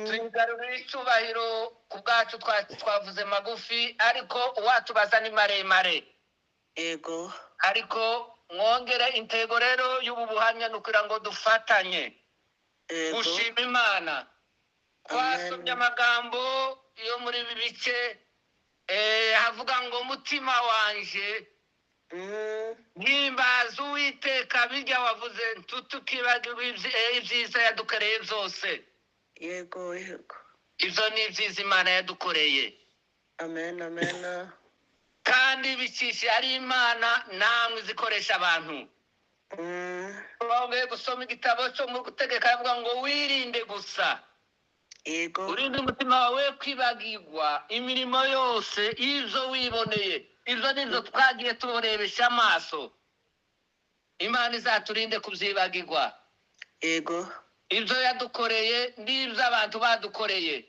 Speaker 1: tuyigarurira icyubahiro ku bwacu. Twavuze magufi, ariko uwatubaza ni maremare.
Speaker 2: Yego.
Speaker 1: Ariko mwongere intego rero y'ubu buhamya ni ukugira ngo dufatanye
Speaker 2: Yego.
Speaker 1: gushima Imana. Twasomye
Speaker 2: Amen.
Speaker 1: amagambo yo muri ibi bice, havuga ngo: "Mutima wanje, himbaza Uwiteka." Birya wavuze, tutukibagirwa ibyiza yadukoreye byose.
Speaker 2: Yego, yego.
Speaker 1: Ibyo ni ibyiza Imana yadukoreye.
Speaker 2: Amen, amen.
Speaker 1: Kandi bicishe ari Imana namwe izikoresha abantu. Twongeye gusoma igitabo cyo mu Gutegeka, avuga ngo wirinde gusa, urinde umutima wawe kwibagirwa imirimo yose y'ibyo wiboneye. Ibyo nibyo twagiye turebesha amaso. Imana izaturinde kubyibagirwa, ibyo yadukoreye n'ibyo abantu badukoreye.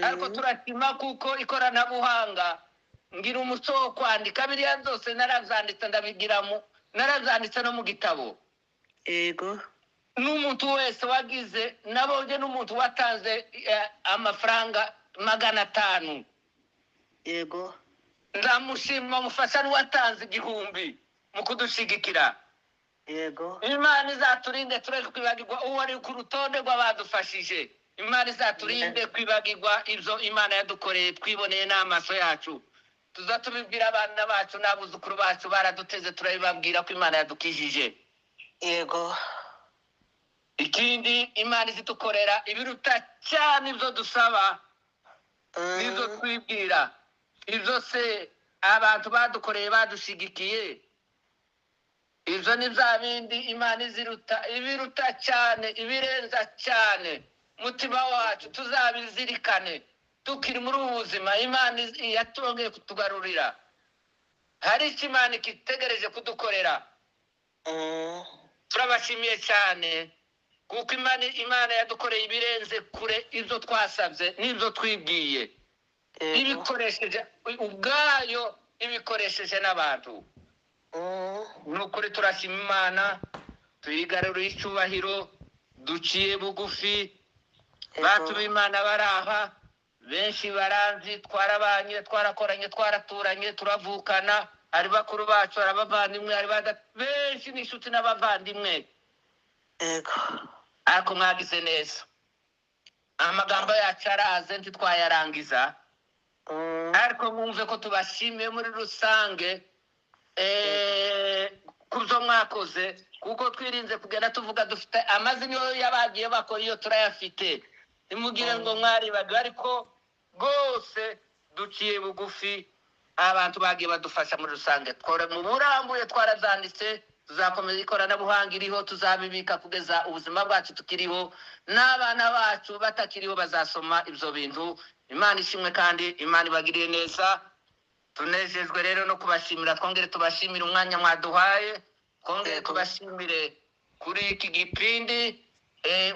Speaker 1: Ariko turashima kuko ikoranabuhanga, ngira umuco wo kwandika biriya byose, narabyanditse, ndabigira mu narabyanditse no mu gitabo. N'umuntu wese wagize, nabonye n'umuntu watanze amafaranga 500. Ndamushima, mufasha n'uwatanze 1000 mu kudushigikira. Imana izaturinde tureke kwibagirwa uwo ari ku rutonde rw'abadufashije. Imana izaturinde kwibagirwa ibyo Imana yadukoreye twiboneye n'amaso yacu. Tuza tubibwira abana bacu n'abuzukuru bacu, baraduteze, turabibabwira ko Imana yadukijije. Ikindi, Imana izidukorera ibiruta cyane ibyo dusaba n'ibyo twibwira. Ibyo se abantu badukoreye, badushigikiye, Ibyo ni bya bindi Imana iziruta, ibiruta cyane, ibirenza cyane. Mutima wacu tuzabizirikane tukiri muri ubu buzima Imana yatongeye kutugarurira. Hari icyo Imana ikitegereje kudukorera. Turabashimiye cyane kuko Imana yadukoreye ibirenze kure ibyo twasabye n'ibyo twibwiye. Ibikoresheje ubwayo, ibikoresheje n'abantu. Ni ukuri turashima Imana, tuyigaruriye icyubahiro, duciye bugufi. Bantu b'Imana bari aha benshi baranzi, twarabanye, twarakoranye, twaraturanye, turavukana, hari bakuru bacu, hari abavandimwe, hari benshi n'inshuti n'abavandimwe. Ariko mwagize neza, amagambo yacu araze ntitwayarangiza. Ariko mwumve ko tubashimiye muri rusange ku byo mwakoze, kuko twirinze kugenda tuvuga dufite amazina y'abagiye bakora iyo turayafite, ntimugire ngo mwaribagiwe, ariko rwose duciye bugufi. Abantu bagiye badufasha muri rusange twore mu burambuye twarabyanditse, tuzakomeza ikoranabuhanga iriho, tuzabibika kugeza ubuzima bwacu tukiriho, n'abana bacu batakiriho bazasoma ibyo bintu. Imana ishimwe kandi Imana ibagiriye neza. Tunejejwe rero no kubashimira, twongere tubashimire umwanya mwaduhaye, twongere tubashimire kuri iki gipindi.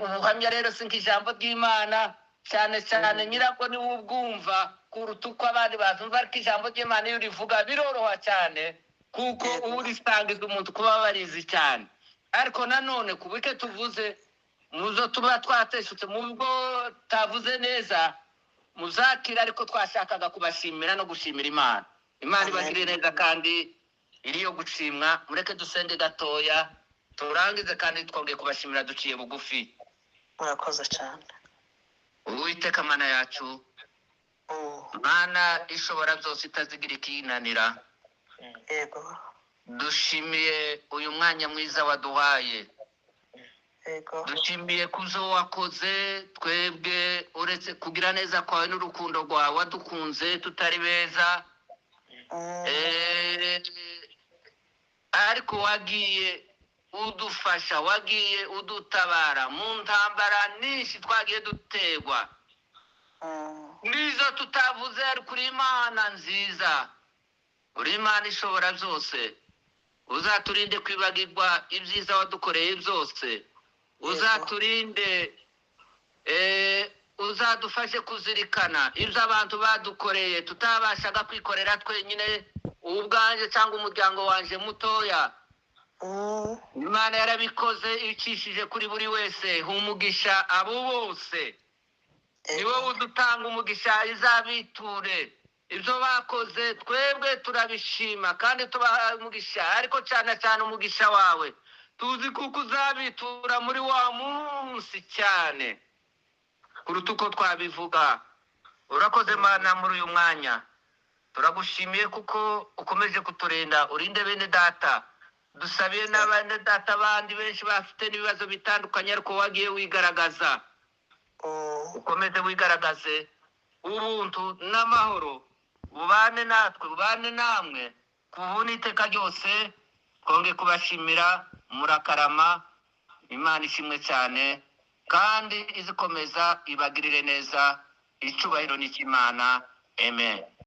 Speaker 1: Ubuhamya rero si nk'ijambo ry'Imana cyane cyane, nyirabwo niwe ubwumva kuruta uko abandi bazumva, ariko ijambo ry'Imana iyo urivuga biroroha cyane kuko uba urisangiza umuntu kuba barizi cyane. Ariko nanone ku bike tuvuze muzo tuba twateshutse mu bwo tavuze neza muzakira, ariko twashakaga kubashimira no gushimira Imana. Imana ibagirire neza kandi iri yo gushimwa. Mureke dusenge gatoya turangize, kandi twongeye kubashimira duciye bugufi.
Speaker 2: Murakoze cyane.
Speaker 1: Uwiteka Mana yacu, Mana ishobora byose itazigira ikinanira, dushimiye uyu mwanya mwiza waduhaye. Dushimiye ku byo wakoze twebwe, uretse kugira neza kwawe n'urukundo rwawe wadukunze tutari beza. Ariko wagiye udufasha, wagiye udutabara mu ntambara nyinshi twagiye dutegwa, nizo tutavuze, ariko uri Imana nziza, uri Imana ishobora byose. Uzaturinde kwibagirwa ibyiza wadukoreye byose, uzaturinde, uzadufashe kuzirikana ibyo abantu badukoreye tutabashaga kwikorera twenyine, ubwanjye cyangwa umuryango wanje mutoya. Imana yarabikoze ibicishije kuri buri wese. Humugisha abo bose, ni wowe udutanga umugisha, izabiture ibyo bakoze. Twebwe turabishima kandi tubaha umugisha, ariko cyane cyane umugisha wawe tuzi kuko uzabitura muri wa munsi cyane kuruta uko twabivuga. Urakoze Mana muri uyu mwanya, turagushimiye kuko ukomeje kuturinda. Urinde bene data, dusabiye n'abene data bandi benshi bafite n'ibibazo bitandukanye, ariko wagiye wigaragaza. Ukomeze wigaragaze, ubuntu n'amahoro bubane natwe, bubane namwe kuva n'iteka ryose. Twongeye kubashimira, murakarama. Imana ishimwe cyane kandi izikomeza ibagirire neza. Icyubahiro ni icy'Imana. Amen.